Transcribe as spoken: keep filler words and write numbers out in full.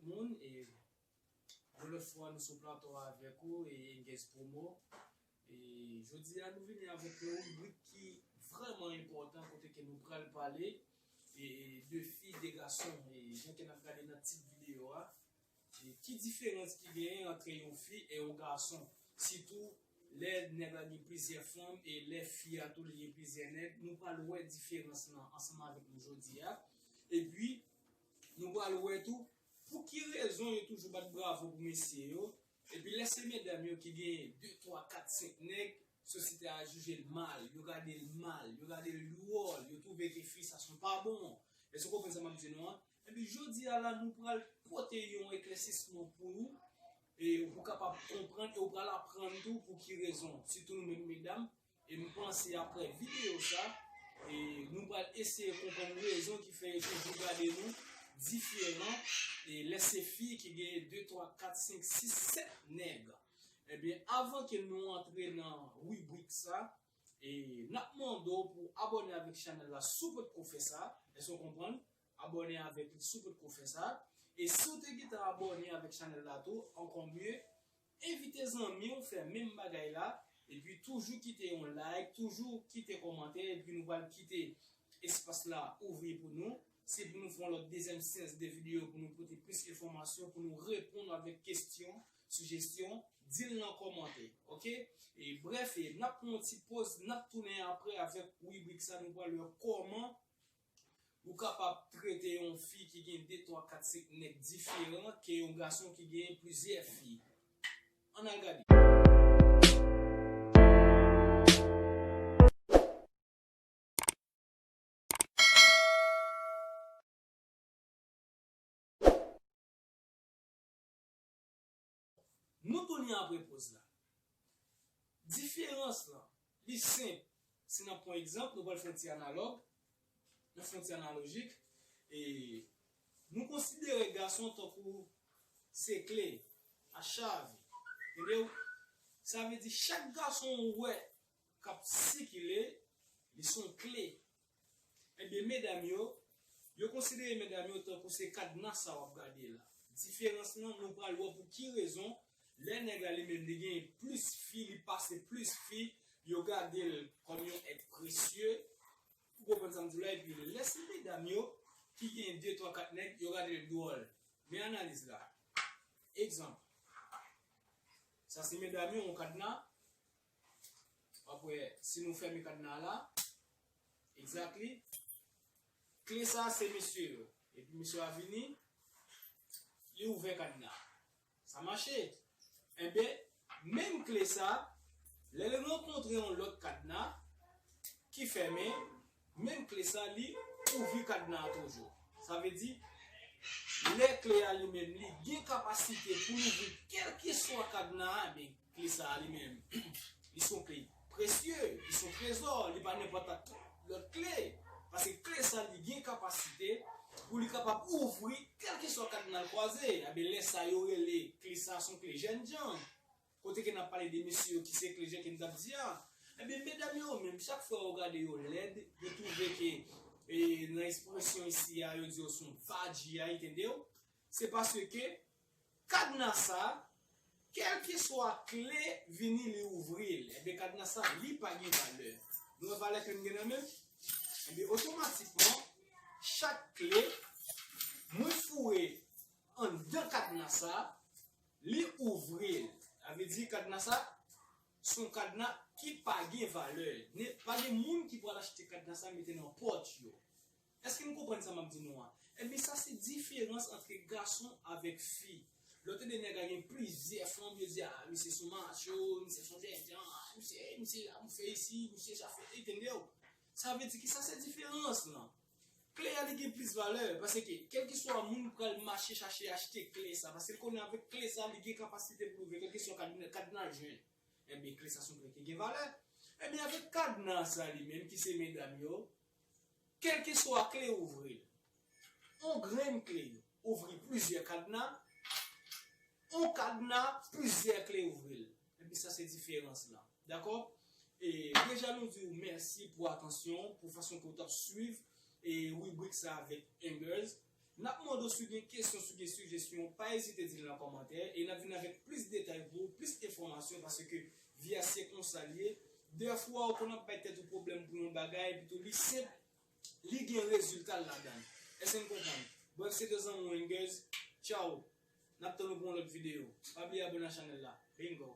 Moun, e yon lòt fwa, nou sou plato a avèk ou, e Engez Promo. E jodi a, nou vini avèk yon ribrik ki vrèman enpòtan, kote ke nou pral pale, e, de fi, de gason. E jan ke n ap gade nan tit videyo a, e ki diferans ki genyen ant yon fi e yon gason? Sitou, lè nèg la gen plizyè fanm e lè fi a tou li gen plizyè nèg, nou pral wè diferans lan ansanm avèk nou jodi a. Epi, nou pral wè tou pou ki rezon yo toujou bat bravo pou mesye yo. Epi lè se medam yo ki gen de, twa, kat, senk nèg, sosyete a jije l mal, yo gade l mal, yo gade l dwòl, yo twouve ke fi sa se yon pa bon. Èske w konprann sa m ap di nou an? Epi jodi a la, nou pral pote yon eklèsisman pou ou, e ou kapab konprann, e ou pral aprann tou pou ki rezon. Sitou nou menm medam, e m panse apre videyo sa, e nou pral eseye konprann rezon ki fè yo toujou gade nou diferan, e lè se fi ki gen de, twa, kat, senk, sis, sèt nèg. Ebyen, avan ke nou antre nan ribrik sa, e n ap mande w pou abòne avèk chanèl la si w potko fè sa. Èske w konprann? Abòne avèk li si w potko fè sa. E si w te gentan abòne avèk chanèl la tou, ankò mye, envite zanmi w fè menm bagay la, epi toujou kite yon like, toujou kite kòmantè, epi nou pral kite espas la ouvri pou nou. Se pou nou fè yon lòt dezyèm sèz de videyo pou nou pote plis enfòmasyon, pou nou reponn avèk kesyon, sijesyon, di l nan kòmantè, oke? E brèf, e n ap pran yon ti poz, n ap tounen apre avèk ribrik sa, nou pral wè kòman ou kapab trete yon fi ki gen de, twa, kat, senk nèg diferan ke yon gason ki gen plizyè fi. Ann al gade. Nou tounen apre poz la. Diferans lan, li senp. Si n ap pran egzanp, nou pral fè yon ti analòg, nou fè yon ti analojik, e nou konsidere gason tankou se kle, a chavi. Tande w? Sa vle di, chak gason ou wè k ap sikile, li se yon kle. Ebyen, medam yo, yo konsidere medam yo tankou se kadna sa w ap gade la. Diferans lan, nou pral wè pou ki rezon, lè nèg la li menm li gen plis fi, li pase plis fi, yo gade l kòm yon èt presye. Ou konprann sa m di w la, epi lè se medam yo ki gen de, twa, kat nèg, yo gade l dwòl. Men analiz la. Egzanp. Sa se medam yo, yon kadna. W ap wè, si nou fèmen kadna la, exactly. Kle sa se mesye yo. Epi mesye a vini, li ouvè kadna. Sa mache. Enben, menm kle sa, lè li rankontre yon lòt kadna ki fèmen, menm kle sa, li ouvri kadna a toujou. Sa vle di, lè kle a li menm, li gen kapasite pou l ouvri kèlkeswa kadna a, men kle sa a li menm, li se yon kle presye, li se yon trezò, li pa nenpòt ak lòt kle. Paske kle sa, li gen kapasite pou li kapab ouvri kèlkeswa kadna l kwaze. Enben, lè sa yo rele kle sa se yon kle jènjan. Kote ke n ap pale de mesye yo ki se kle jan ke n t ap di a. Ebyen, medam yo menm, chak fwa yo gade yo lèd, yo twouve ke, e, nan ekspresyon isi a, yo di yo se yon V G I, tande w? Se paske kadna sa, kèlkeswa kle vini li ouvri l, ebyen, kadna sa, li pa gen valè. Nou wè valè ke m gen nan men m? Ebyen, otomatikman, chak kle, mwen foure anndan kadna sa, li ouvri l. Sa vle di kadna sa, se yon kadna ki pa gen valè. Ne, pa gen moun ki pral achte kadna sa mete nan pòch yo. Èske n konprann sa m ap di nou an? Ebyen, sa se diferans ant gason avèk fi. Lè w tande nèg la gen plizyè fanm, yo di, a, misye se yon macho, misye se yon jènjan, a, misye, misye, a, misye isi, misye sa fè, tande w? Sa vle di ki sa se diferans lan. Kle a li gen plis valè, paske kèlkeswa moun pral mache chache achte kle sa, paske l konnen avèk kle sa, li gen kapasite pou l ouvri kèlkeswa kadna, kadna l jwenn. Ebyen, kle sa se yon kle ki gen valè. Ebyen, avèk kadna sa li menm, ki se medam yo, kèlkeswa kle ouvri l. On grenn kle ouvri plizyè kadna, on kadna, plizyè kle ouvri l. Ebyen, sa se diferans lan. Dakò? E deja nou di w mèsi pou atansyon, pou fason ke w t ap swiv e ribrik sa avèk Engez. N ap mande w si w gen kesyon, si w gen sijesyon, pa ezite di l nan kòmantè e n ap vin avèk plis detay pou ou, plis enfòmasyon, paske vi a se konsa l ye. Dèfwa ou konn ap bay tèt ou pwoblèm pou yon bagay, epi tou li senp, li gen rezilta l ladan l. Èske n konprann? Brèf, se te zanmi w Wengers. Tchaw! N ap tann ou pou yon lòt videyo. Pa bliye abòne a chanèl la. Bingo!